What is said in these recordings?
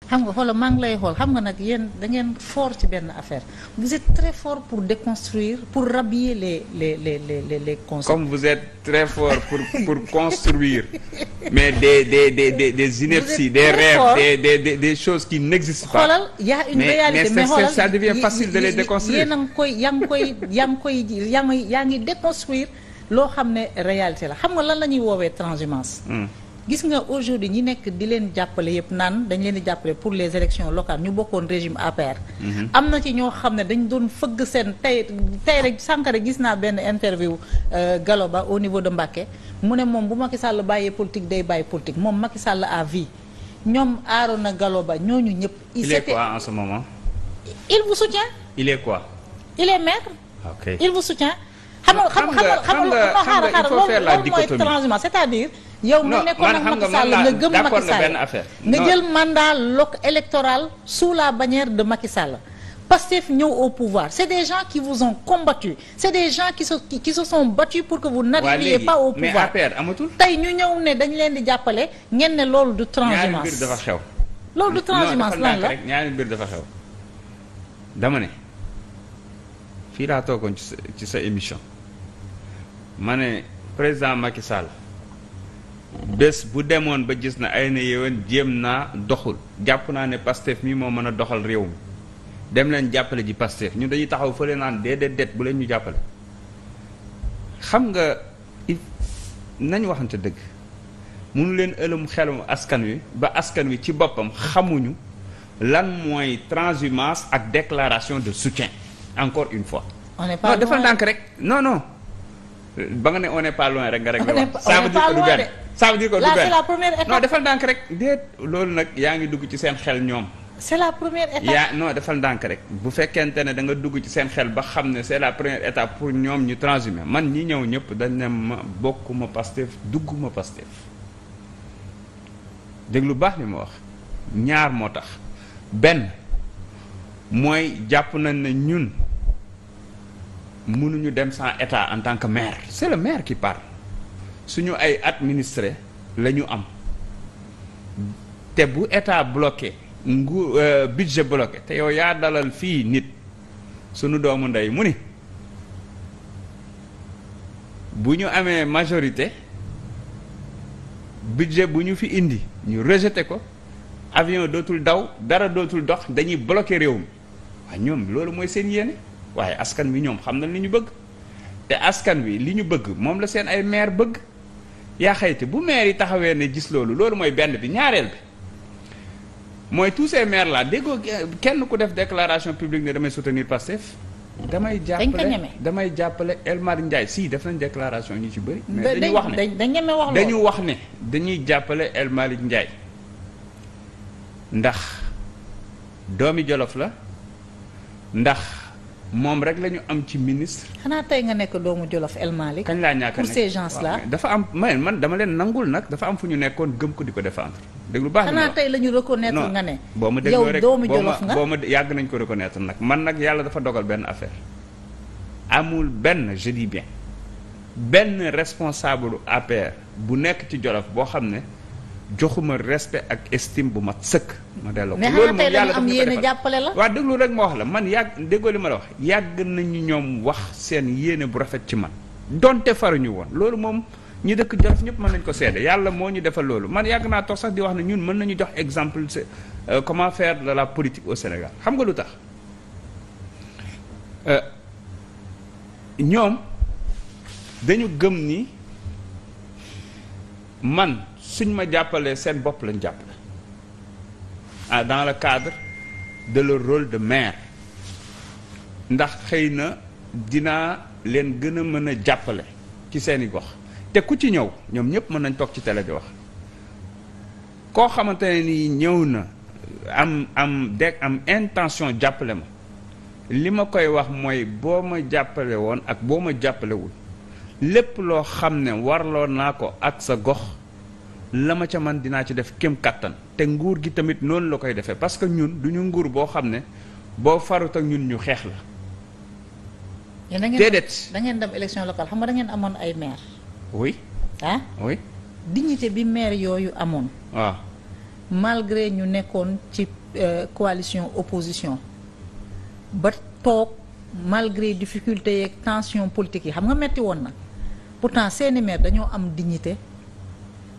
xam nga xoolal maa ngi lay xool xam nga nag yéen da ngeen fort ci benn affaire vous êtes très fort pour déconstruire pour rhabiller les concepts. Comme vous êtes très fort pour construire mais des inerties des rêves des choses qui n'existent pas. xoolal y a une réalité mais xoolal ça devient facile de les déconstruire. yéen a ngi koy yaa ngi déconstruire loo xam ne réalité la xam nga lan la ñuy woowee transhumance. gis nga aujourd'hui ñi nekk di leen jàppale yëpp naan dañ leen di jàppale pour les élections locales ñu bokkoon régime APR. am na ci ñoo xam ne dañ doon fëgg seen tey rek sànq rek gis naa benn interview Gallo Ba au niveau de Mbacké mu ne moom bu Macky Sall bàyyee politique day bàyyi politique moom Macky Sall à vie ñoom Arona Gallo Ba ñooñu ñëpp. il est quoi en ce moment. il vous soutient. il est quoi. il est maire. ok il vous soutient. xam nga il faut faire la dichotomie loolu mooy transhumance c'est-à-dire. yow nga nekkoon ak Macky Sall nga gëm Macky Sall nga jël mandat électoral sous la bannière de Macky Sall. Pastef ñëw au pouvoir c'est des gens qui vous ont combattu c'est des gens qui se sont battus pour que vous n'arriviez pas au pouvoir. mais APR amatul. tey ñu ñëw ne dañ leen di jàppale ngeen ne loolu du transhumance. ñaari mbir dafa xew. loolu du transhumance lan la ñaari mbir dafa xew. dama ne fii laa toogoon ci sa émission ma ne président Macky Sall. bés bu demoon ba gis na ay na yéwén jéem naa doxul jàpp naa ne Pastef mii moo mën a doxal réew mi dem leen jàppale ji Pastef ñun dañuy taxaw fële naan déedéet bu leen ñu jàppale. xam nga nañu waxante dëgg mënu leen ëlëm xelum askan wi ba askan wi ci boppam xamuñu lan mooy transhumance ak déclaration de soutien encore une fois. on n'est pas loin defal ndànk rek non. ba nga ne on n'est pas loin rek nga rek nga wax ça veut dire que du benn ça veut dire que du benn là c'est la première étape. non defal ndànk rek déet loolu nag yaa ngi dugg ci seen xel ñoom. c'est la première étape. non defal ndànk rek bu fekkente ne da nga dugg ci seen xel ba xam ne c'est la première étape pour ñoom ñu transhumer man ñi ñëw ñëpp dañ ne ma bokkuma Pastef dugguma Pastef déglu baax li ma wax ñaar moo tax benn mooy jàpp nañ ne ñun. mënuñu dem sans état en tant que maire c'est le maire qui parle suñu ay administré la ñu am te bu état bloqué budget bloqué te yow yaa dalal fii nit suñu doomu ndey mu ni bu ñu amee majorité budget bu ñu fi indi ñu rejeté ko avion dootul daw dara dootul dox dañuy bloqué réew mi waaye ñoom loolu mooy seen yéene waaye askan wi ñoom xam na li ñu bëgg te askan wi li ñu bëgg moom la seen ay maire bëgg yaa xayti bu maire yi taxawee ne gis loolu mooy benn bi ñaareel bi mooy tous ces maires là déggoo kenn ku def déclaration publique ne damay soutenir Pastef damay jàppale El Malick Ndiaye si def nañ déclaration ñu ci bëri mais dañu wax ne dañuy jàppale El Malick Ndiaye ndax doomi Jolof la ndax moom rek la ñu am ci ministre. xanaa tey nga nekk doomu Jolof El Malick. kañ laa ñàkk a nekk pour ces gens là. dafa am man dama leen nangul nag dafa am fu ñu nekkoon gëm ko di ko défendre. déglu baax xanaa tey la ñu reconnaître nga ne. boo ma dégloo rek yow doomu Jolof nga boo ma yàgg nañ ko reconnaître nag man nag yàlla dafa dogal benn affaire amul benn je dis bien benn responsable APR bu nekk ci Jolof boo xam ne joxuma respect ak estime bu mat sëkk. ma delloo ko loolu moom yàlla dafa am yéene jàppale la. waaw déglu rek ma wax la man yàgg déggoo li ma la wax yàgg nañu ñoom wax seen yéene bu rafet ci man donte faruñu woon loolu moom ñi dëkk Jolof ñëpp mën nañ ko seede yàlla moo ñu defal loolu man yàgg naa toog sax di wax ne ñun mën nañu jox exemple comment faire de la politique au Sénégal xam nga lu tax ñoom dañu gëm ni man suñ ma jàppalee seen bopp lañ jàppale dans le cadre de leur rôle de maire ndax xëy na dinaa leen gën a mën a jàppale ci seeni gox te ku ci ñëw ñoom ñëpp mën nañ toog ci télé di wax koo xamante ne ni ñëw na am intention jàppale ma li ma koy wax mooy boo ma jàppale woon ak boo ma jàppalewul lépp loo xam ne warloo naa ko ak sa gox la ma ca man dinaa ci def kem kattan te nguur gi tamit noonu la koy defee parce que ñun duñu nguur boo xam ne boo farut ak ñun ñu xeex la. déedéet da ngeen dem élection locale xam nga da ngeen amoon ay maire. oui. ah oui. dignité bi maire yooyu amoon. waaw malgré ñu nekkoon ci coalition opposition ba toog malgré difficulté yeeg tension politique yi xam nga metti woon na pourtant seeni maire dañoo am dignité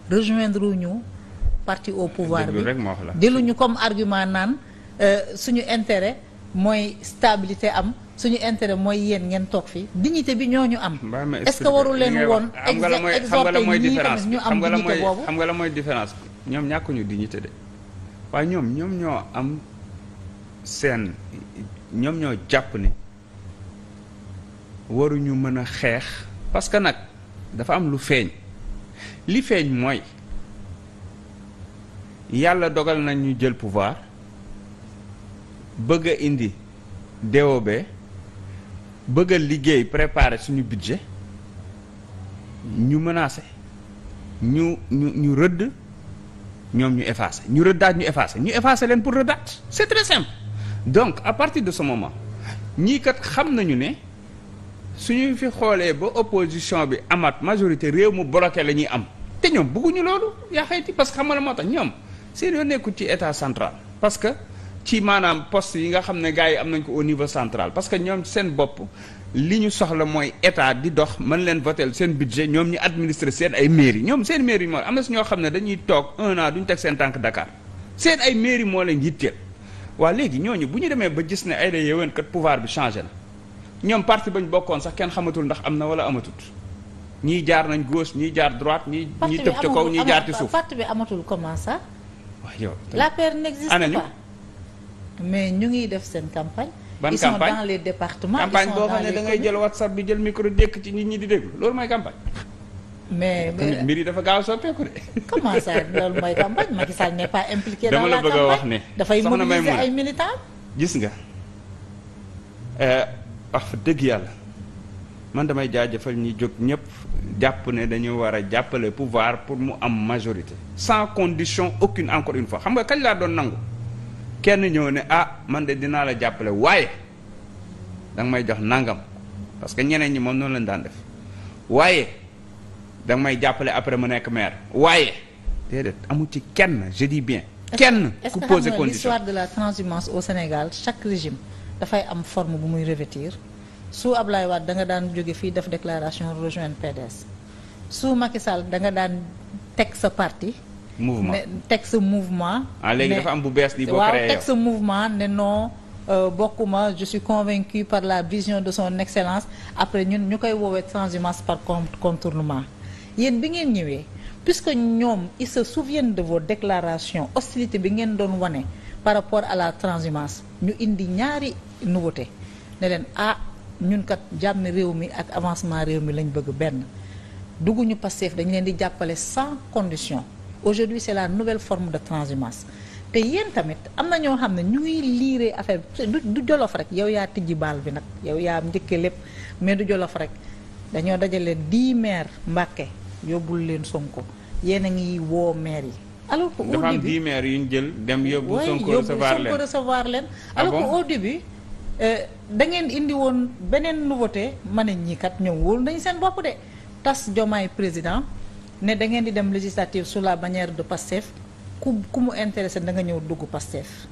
rejoindre ñu parti au pouvoir bi jëluñu comme argument naan suñu intérêt mooy stabilité am suñu intérêt mooy yéen ngeen toog fi dignité bi ñooñu am. est-ce que waru leen woon exhorté ñii tamit ñu am dignité boobu xam nga la mooy différence bi ñoom ñàkkuñu dignité de waaye ñoom ñoo am seen ñoom ñoo jàpp ni waruñu mën a xeex parce que nag dafa am lu feeñ li feeñ mooy yàlla dogal nañ ñu jël pouvoir bëgg a indi DOB bëgg a liggéey préparer suñu budget ñu menacé ñu rëdd ñoom ñu effacé ñu rëddaat ñu effacé leen pour rëddaat c'est très simple donc à partir de ce moment ñii kat xam nañu ne suñu fi xoolee ba opposition bi amat majorité réew mu bloqué la ñuy am te ñoom bëgguñu loolu yaa xayti parce que xam nga la moo tax ñoom seen yoo nekkul ci état central parce que ci maanaam poste yi nga xam ne gars yi am nañ ko au niveau central parce que ñoom seen bopp li ñu soxla mooy état di dox mën leen voter seen budget ñoom ñu administrer seen ay mairie ñoom seen mairie moo am na si ñoo xam ne dañuy toog 1 an duñu teg seen tànk Dakar seen ay mairie moo leen yitteel waa léegi ñooñu bu ñu demee ba gis ne ay da yéwén kat pouvoir bi changé na ñoom parti bañ bokkoon sax kenn xamatul ndax am na wala amatut ñii jaar nañ gauche ñii jaar droite ñii tëb ca kaw ñii jaar ci suuf parti bi amatul comment ça waaw yow l'APR n'existe pas mais ñu ngi def seen campagne. ban ils campagne sont dans les départements. campagne boo xam ne da ngay jël WhatsApp bi jël micro dékk ci nit ñi di déglu loolu mooy campagne. mais mbir yi dafa gaaw a soppeeku de. comment ça loolu mooy campagne Macky Sall n'est pas impliqué dans la campagne. dama la bëgg a wax ne. dafay mobiliser ay militants. gis nga wax dëgg yàlla man damay jaajëfal ñi jóg ñëpp jàpp ne dañu war a jàppale pouvoir pour mu am majorité. sans condition aucune encore une fois xam nga kañ laa doon nangu. kenn ñëw ne man de dinaa la jàppale waaye danga may jox nangam parce que ñeneen ñi moom noonu lañ daan def waaye danga may jàppale après mu nekk maire waaye déedéet amu ci kenn je dis bien kenn ku poser condition. L'histoire de la transhumance au Sénégal chaque régime dafay am forme bu muy revêtir su Ablaye Wade da nga daan jóge fii def déclaration rejoindre PDS su Macky Sall da nga daan teg sa parti mouvement teg sa mouvement. léegi dafa am bu bees di boo créé waaw teg sa mouvement ne non bokkuma je suis convaincu par la vision de son excellence après ñun ñu koy woowee transhumance par contournement yéen bi ngeen ñëwee puisque ñoom ils se souviennent de vos déclarations hostilité bi ngeen doon wane par rapport à la transhumance ñu indi ñaari nouveauté ne leen ñun kat jàmmi réew mi ak avancement réew mi lañ bëgg benn dugguñu Pastef dañ leen di jàppale sans condition. Aujourd'hui c'est la nouvelle forme de transhumance te yéen tamit am na ñoo xam ne ñu ngi liiree affaire du jolof rek yow yaa tijji baal bi nag yow yaa njëkkee lépp mais du jolof rek dañoo dajale 10 maires Mbàkke yóbbul leen Sonko yéen a ngi woo maires yi. alors que au début dafa am 10 maires yu ñu jël dem yóbbu Sonko recevoir leen alors que au début da ngeen indi woon beneen nouveauté ma ne ñii kat ñëw wóolu nañu seen bopp de tas Diomaye président. ne da ngeen di dem législative sous la bannière de Pastef ku mu intéressé da nga ñëw dugg Pastef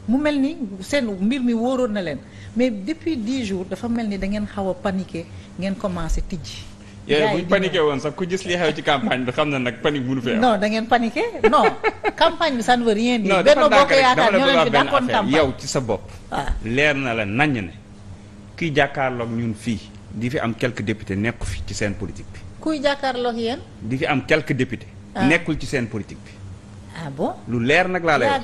mu mel ni seen mbir mi wóoroon na leen mais depuis 10 jours dafa mel ni da ngeen xaw a paniqué ngeen commencé tijji. yooyu bu ñu paniqué woon sax ku gis li xew ci campagne bi xam na nag panique mënu fee am. non da ngeen paniqué non campagne bi ça ne veut rien dire. Benno Bokk Yaakaar ñoo leen fi dàqoon campagne yow ci sa bopp. leer na la naññ ne kiy jàkkaarloog ñun fii di fi am quelques députés nekku fi ci seen politique bi. kuy jàkkaarloog yéen. di fi am quelques députés. nekkul ci seen politique bi. bon lu leer nag laa lay wax.